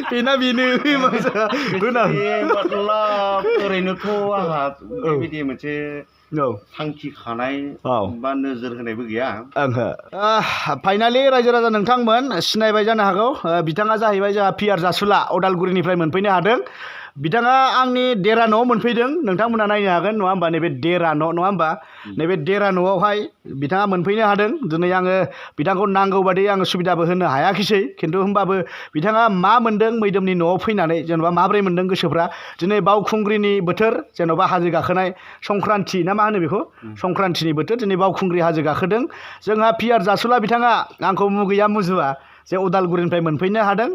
बेना बेनो होना मतलब ओरैनोथ' आंहा बेबायदि मोनसे थांखि खानाय बा नोजोर होनायबो गैया फाइनालि रायजो राजा नोंथांमोन सिनायबाय जानो हागौ बिथाङा जाहैबाय जोंहा पियार जासुला अदालगुरिनिफ्राय मोनफैनो हादों बिथाङा आंनि देरा न'आव मोनफैदों नोंथांमोना नायनो हागोन नङा होमबा नैबे देरा न' नङा होमबा नैबे देरा न'आवहाय बिथाङा मोनफैनो हादों दिनै आङो बिथांखौ नांगौ बादि आङो सुबिदाबो होनो हायाखिसै खिन्थु होमबाबो बिथाङा मा मोनदों मैदोमनि न'आव फैनानै जेनेबा माब्रै मोनदों गोसोफ्रा दिनै बावखुंग्रिनि बोथोर जेनेबा हाजो गाखोनाय संक्रान्ति ना मा होनो बेखौ संक्रान्तिनि बोथोर दिनै बावखुंग्रि हाजो गाखोदों जोंहा पियार जासुला बिथाङा आंखौ मुगैया मुजुआ जे उदालगुरिनिफ्राय मोनफैनो हादों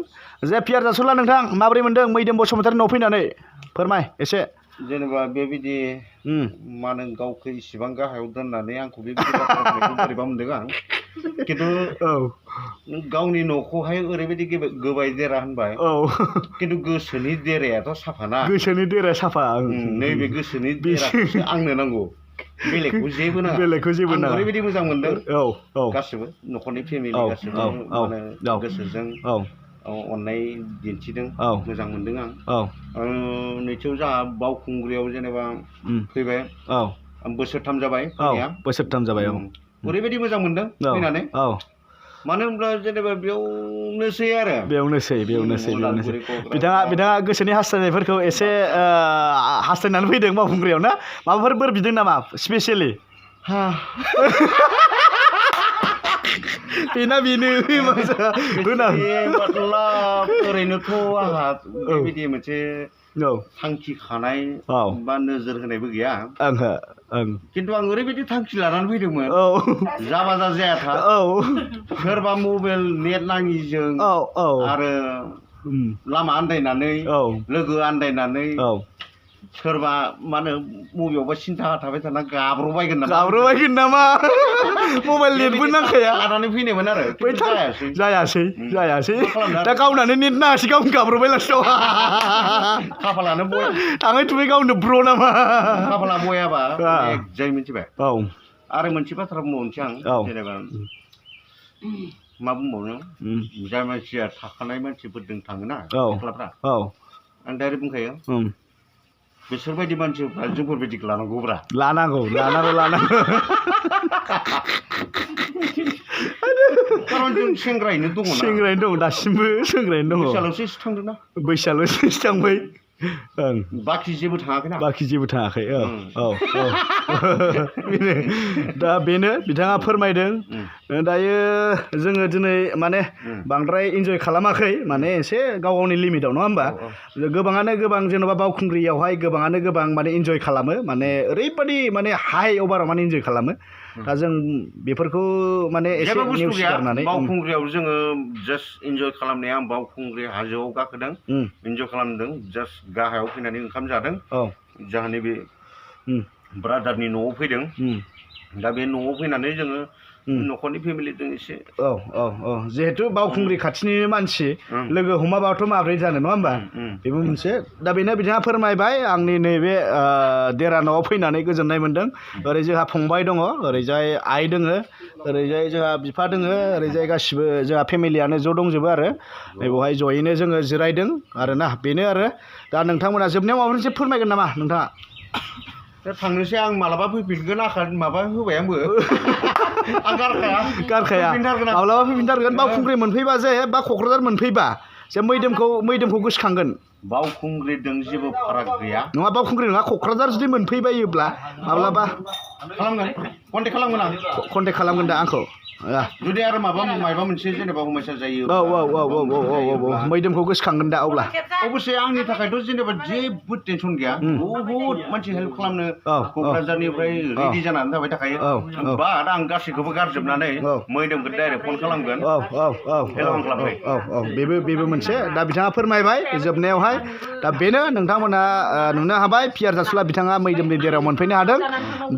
जे पियार जासुला नोंथां माब्रै मोनदों मैदोम बसुमतारी न'आव फैनानै फोरमाय एसे जेनेबा बेबायदि मानो गावखौ इसिबां गाहायाव दोननानै आंखौ बेबायदि बोरैबा मोनदों आं खिन्थु गावनि न'खौहाय ओरैबायदि गोबाय देरा होनबाय खिन्थु गोसोनि देरायाथ' साफाना गोसोनि देराया साफा नैबे गोसोनि देराखौसो आंनो नांगौ बेलेगखौ जेबो नाङा ओरैबायदि मोजां मोनदों गासिबो न'खरनि फेमिलि गासिबो गोसोजों अननाय दिन्थिदों मोजां मोनदों आं नैथियाव जोंहा बावखुंग्रियाव जेनेबा फैबाय बोसोरथाम जाबाय बोसोरथाम जाबाय ओरैबायदि मोजां मोनदों फैनानै मानो होनब्ला जेनेबा बेयावनोसै आरो बेयावनोसै बिथाङा गोसोनि हास्थायनायफोरखौ एसे हास्थायनानै फैदों बावखुंग्रियाव ना माबाफोर बोर बिदों नामा स्पेसियेलि बेना बेनो मतलब ओरैनोथ' आंहा बेबायदि मोनसे थांखि खानाय बा नोजोर होनायबो गैया खिन्थु आं ओरैबायदि थांखि लानानै फैदोंमोन जाबा जायाथा सोरबा मबाइल नेट नाङिजों आरो लामा आन्दायनानै लोगो आन्दायनानै सोरबा मा होनो बबेयावबा सिन्था थाबाय थाना गाब्र'बायगोन नामा मबाइल नेटबो नांखाया लानानै फैनायमोन आरो जायासै दा गावनानो नेट नाङासै गावनो गाब्र'बाय लास्टआव खाफालानो बया थाङै थुङै गावनो ब्र' नामा खाफाला बयाबा जाय मिथिबाय आरो मोनसे बाथ्रा बुंबावनोसै आं जेनेबा मा बुंबावनो जाय मानसिया थाखानाय मानसिफोरजों थाङोना सिख्लाफ्रा आं डाइरेक्ट बुंखायो बिसोरबायदि मानसिफ्रा जोंफोरबायदिखौ लानांगौब्रा लानांगौ खारन जों सेंग्रायैनो दङ दासिमबो सेंग्रायैनो दङ बैसाल'सो थांदोंना बैसाल'सो थांबाय बाखि जेबो थाङाखैना दा बेनो बिथाङा फोरमायदों दायो जोङो दिनै माने बांद्राय इन्जय खालामाखै माने एसे गाव गावनि लिमिटाव नङा होमबा गोबाङानो गोबां जेन'बा बावखुंग्रियावहाय गोबाङानो गोबां माने इन्जय खालामो माने ओरैबायदि माने हाइ अभाराव माने इन्जय खालामो दा जों बेफोरखौ माने एसे निउस गारनानै बावखुंग्रियाव जोङो जास्ट इन्जय खालामनाया आं बावखुंग्रि हाजोआव गाखोदों इन्जय खालामदों जास्ट गाहायाव फैनानै ओंखाम जादों जोंहानि बे ब्रादारनि न'आव फैदों दा बे न'आव फैनानै जोङो न'खरनि फेमिलिजों एसे जिहेथु बावखुंग्रि खाथिनि मानसि लोगो हमाबाथ' माब्रै जानो नङा होमबा बेबो मोनसे दा बेनो बिथाङा फोरमायबाय आंनि नैबे देरा न'आव फैनानै गोजोननाय मोनदों ओरै जोंहा फंबाय दङ ओरैजाय आइ दोङो ओरैजाय जोंहा बिफा दोङो ओरैजाय गासिबो जोंहा फेमिलियानो ज' दंजोबो आरो बेवहाय जयैनो जोङो जिरायदों आरोना बेनो आरो दा नोंथांमोना जोबनायाव माबा मोनसे फोरमायगोन नामा नोंथाङा दा थांनोसै आं मालाबा फैफिनगोन माबा होबाय आंबो आं गारखाया माब्लाबा फैफिनथारगोन बावखुंग्रि मोनफैबा जे बा क'क्राझार मोनफैबा जे मैदोमखौ गोसोखांगोन बावखुंग्रिजों जेबो फाराग गैया नङा बावखुंग्रि नङा क'क्राझार जुदि मोनफैबायोब्ला माब्लाबा कन्टेक्ट खालामगोन दा आंखौ जुदि आरो माबा मोनसे जेनेबा समस्या जायो मैदोमखौ गोसोखांगोन दा अब्ला अबसे आंनि थाखायथ' जेनेबा जेबो टेनसन गैया बहुद मानसि हेल्प खालामनो क'क्राझारनिफ्राय रेडि जानानै थाबाय थाखायो बाट आं गासैखौबो गारजोबनानै मैदोमखौ डाइरेक्ट फन खालामगोन बेबो मोनसे दा बिथाङा फोरमायबाय जोबनायावहाय दा बेनो नोंथांमोना नुनो हाबाय पियार जासुला बिथाङा मैदोमनि देरायाव मोनफैनो हादों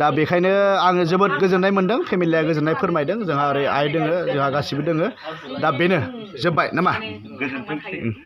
दा बेखायनो आङो जोबोद गोजोननाय मोनदों फेमिलिया गोजोननाय फोरमायदों जोंहा ओरै आइ दोङो जोंहा गासिबो दोङो दा बेनो जोब्बाय नामा